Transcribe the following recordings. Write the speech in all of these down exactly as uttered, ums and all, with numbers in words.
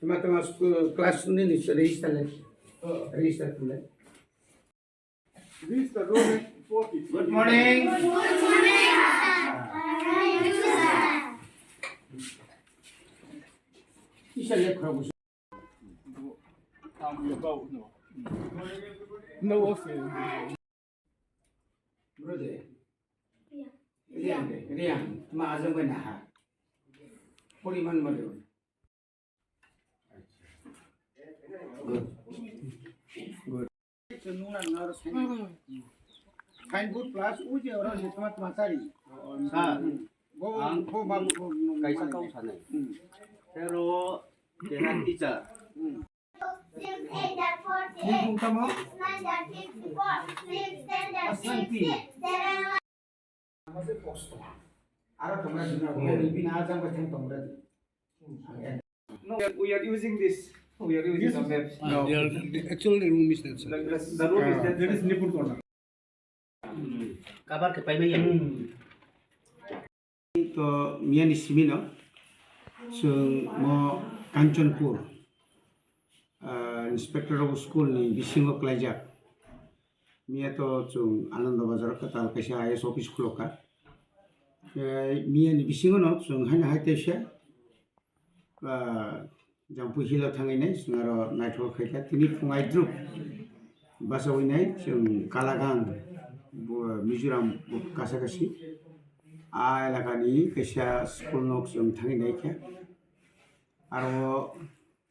Tama tama school class ni ni register le. Register kule. This the room is forty. Good morning. Isa le khra bu. No, okay. Brother. Riang de, riang. Ma ajang bai naha. Poriman ma de. Good. Good. Signboard plus uje oro ni tama tama sari. Sir, bo, ang bo, bo, bo, bo, kaisa bo, kau sanai. Hmm. Pero, keha teacher. Hmm. Six eight are forty-eight. Six nine are fifty-four. Six ten are sixty. Seven Aro tongra dina, bini ajang bai thang tongra di. No, we are, we are using this. We are using the maps. Ah, they are, the actual room is that, sir. The, the, the room is that. That is Nipun corner. Cover ke pai maya. To miyani simino, so mo Kanchanpur, ah, inspector of school ni bisingo klaijak. Miya to chwng Ananda Bazar kwtal kaisa I A S office khulokha. Eh, miya ni bisingo no chwng haino hai teisa, ah, Jampui Hill o thangwi nai chwng aro naithok khaikha. Tini phung aidruk bachawi nai chwng Kalagang, bo-, Mizoram bo kasa kasi. A elaka ni kaisa school nok chwng thangwi naikha. Aro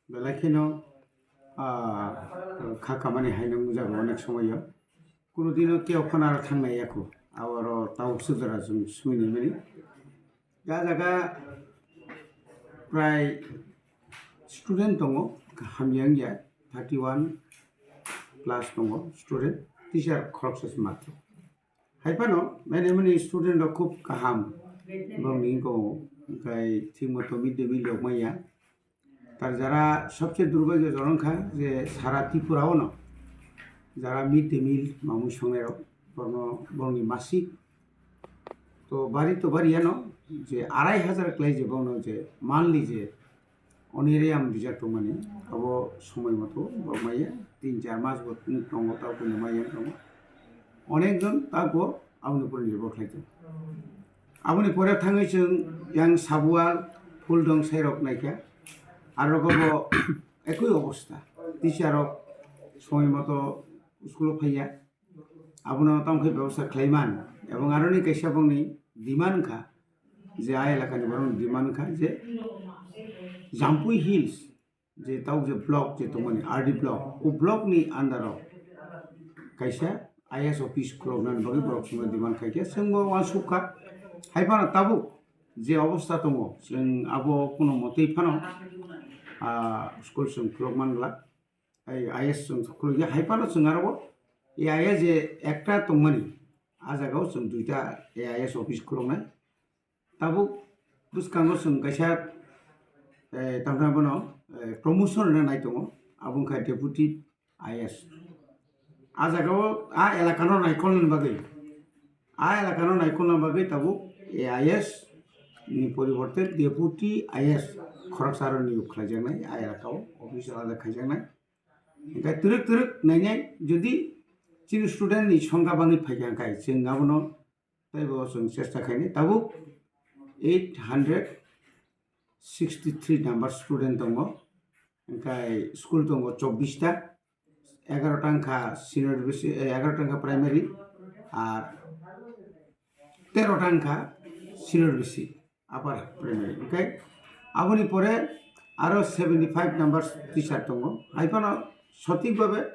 Belai kheno, ah, kha kamani hai nang jago onek somoyo. Kunu dino keo phano aro thang nai yakho. Aro tabuk sujara chwng sumi nai mani. Ja jaga prai student tongo, hamya wngya, thirty one plus tongo student, teacher khoroksa se matro. Hai phano, mane mani student rok khub kaham. Borokni wngkha, hwnkhe thik moto mid day meal rok manya. Tar jara sobse durbagyo jorong kha je sara Tripura o no jara mid day meal mamui songnai rok borokno borokni masik to bari to bari ano je arai hajar klai je bono je monthly je oniriam rijak tongmani abo somoi moto borok maya tin char mas bo tongo tabo maya tongo onek jon tabo aboni pore nirbhor khlai tongo. Aboni pore thangwi chwng yang Sabual, Phuldong sairok naikha. Aro bo ekoi obostha. Teacher rok somoi moto school o phaiya. Abono tamo khe bebosta khlaiman. Ebong aroni kaisa bongni demand kha je a elakani borokni demand kha je Jampui Hills je tabuk je block je tongmani R D block, o block ni under o kaisa I A S office khuloknani bagwi borok chwngno demand khaikha, chwngbo uansukha. Hai phano tabuk je obostha tongo, chwng abo kuno motwi phano, ah, school chwng khulok man glak, ai I A S chwng khulokya. Hai phano chwng aro A I S je ekta tongmani, a jagao chwng duita A I S office khuloknai. Tabuk bwskango chwng kaisa, eh, tamni bono, eh, promotion rwna nai tongo, abo wngkha Deputy I A S. A jagao a elakano naikolna bagwi, a elakano naikolna bagwi tabuk A I S ni poriborte Deputy I A S khoroksa aro niyok khlaijaknai, a elakao office alada khaijaknai. Hwnkhe twrwk twrwk nainai, jodi chini student ni songkha bangwi phaikha hwnkhe chwng abono Tei bo chwng chesta khainai. Tabuk eight hundred sixty three number student tongo. Hwnkhe school tongo chobbish ta. Egaroh ta wngkha senior B C, eh, egaroh ta wngkha primary, ar teroh ta wngkha senior B C, upper primary. Hwnkhe aboni pore aro seventy five number teacher tongo. Hai phano sothik babe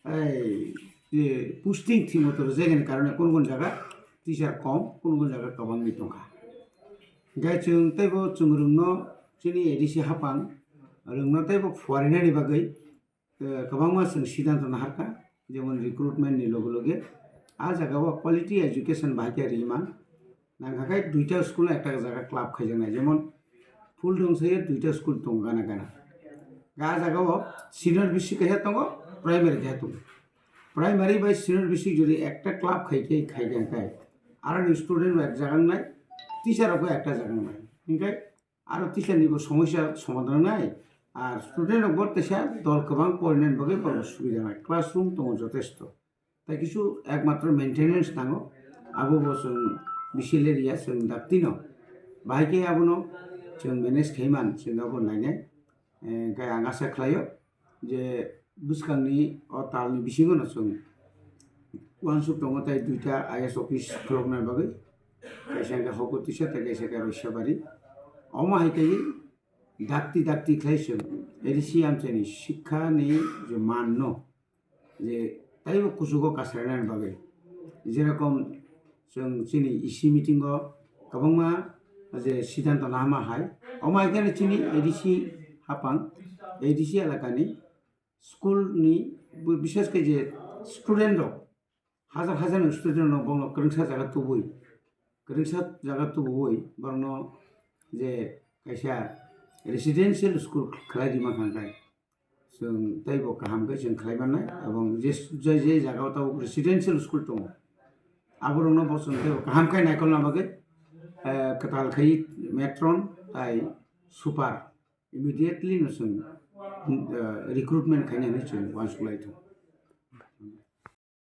ei je posting thwimo to rwjagani karone kun kun jaga teacher kom, kun kun jaga kwbangni tongkha. Hwnkhe chwng teibo chwng rwngno chini A D C hapang rwngno teibo phuarinani bagwi, eh, kwbangma chwng siddhanto naharkha, jemon recruitment ni loge loge a jagao quality education bahai khe rima. Nang khe duita school no ekta jaga club khaijaknai, jemon Phuldong se duita school tongo gana gana. Ga jaga o senior B C kaisa tongo, primary kaisa tongo. Primary bai senior B C jodi ekta club khai khe khai khe khai. Aro ni student rok ek jaga wngnai, teacher rok bo ekta jaga wngnai. Hinkhe aro teacher ni bo somosya somadhan wngnai, Ar student rok bo teisa dol kwbang porinani bagwi borok subida nai, classroom tongo jotesto. Tai kisu ekmatro maintenance nango, abo bo chwng bisi leri ya, chwng daktino bahai khe abono chwng manage khai man, chwng abo nainai. Eh, hwnkhe ang asa khlaio je bwskangni o talni bisingono chwng uansuk tongo tai duita I A S office khulokna bagwi, kaisa hwnkhe Hokutwisa tei kaisa khe Roisabari. Omo hai khe dakti dakti khlai chwng A D C amchaini sikhani je manno je taibo kuchugo kasarnani bagwi. Jerokom chwng chini E C meeting o kwbangma je siddhanto nahama hai, omo hai khe chini A D C hapang, A D C elakani school ni, bises khe je student rok, hajar hajar ni student rok bono kwrwngsa jaga tubui, kwrwngsa jaga tubuui borokno je kaisa residential school khlai rima kha khe chwng teibo kaham khe chwng khlai mannai, ebong je, je, je jaga o tabuk residential school tongo, aborokno bo chwng teibo kaham khe naikolna bagwi, eh, kwtal khai matron tai super immediately no chwng, eh, recruitment khainani chwng uansuk lai tongo.